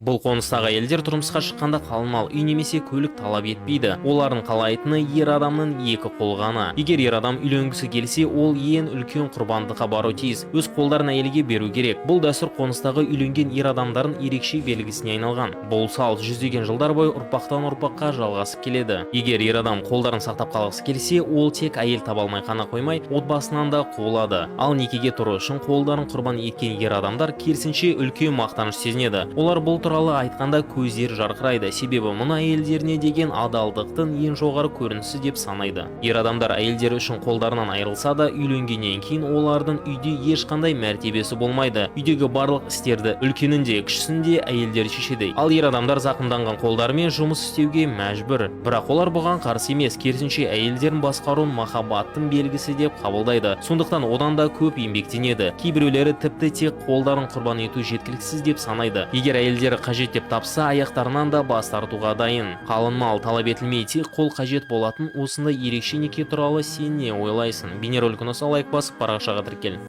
Бұл қоныстағы әйелдер тұрмысқа шыққанда қалың мал, үй немесе көлік талап етпейді. Олардың қалайтыны ер адамның екі қолы ғана. Егер ер адам үйленгісі келсе, ол ең үлкен құрбандыққа бару тиіс. Өз қолдарын әйелге беру керек. Бұл дәстүр қоныстағы үйленген ер адамдардың ерекше белгісіне айналған. Бұл салт жүздеген жылдар бойы ұрпақтан ұрпаққа жалғасып келеді. Егер ер адам қолдарын сақтап қалғысы келсе, ол тек әйел таба алмай қана қоймай, отбасынан да қуылады. Ал некеге тұру үшін қолдарын құрбан еткен ер адамдар, керісінше, үлкен мақтаныш сезінеді. Олар бұл туралы айтқанда көздері жарқырайды, себебі мұны әйелдеріне деген адалдықтың ең жоғары көрінісі деп санайды. Ер адамдар әйелдері үшін қолдарынан айырылса да, үйленгеннен кейін олардың үйде ешқандай мәртебесі болмайды. Үйдегі барлық істерді, үлкенін де, кішісін де, әйелдер шешеді. Ал ер адамдар зақымданған қолдарымен жұмыс істеуге мәжбүр. Бірақ олар бұған қарсы емес, керісінше, әйелдерін басқаруын махаббаттың белгісі деп қабылдайды. Сондықтан одан да көп еңбектенеді. Кейбіреулері тіпті тек қолдарын құрбан ету жеткіліксіз деп санайды. Егер әйелдері қажет деп тапса, аяқтарынан да бас тартуға дайын. Қалың мал талап етілмей, тек қол қажет болатын осындай ерекше неке туралы сен не ойлайсың? Бейнеролик ұнаса, лайк басып, парақшаға тіркел.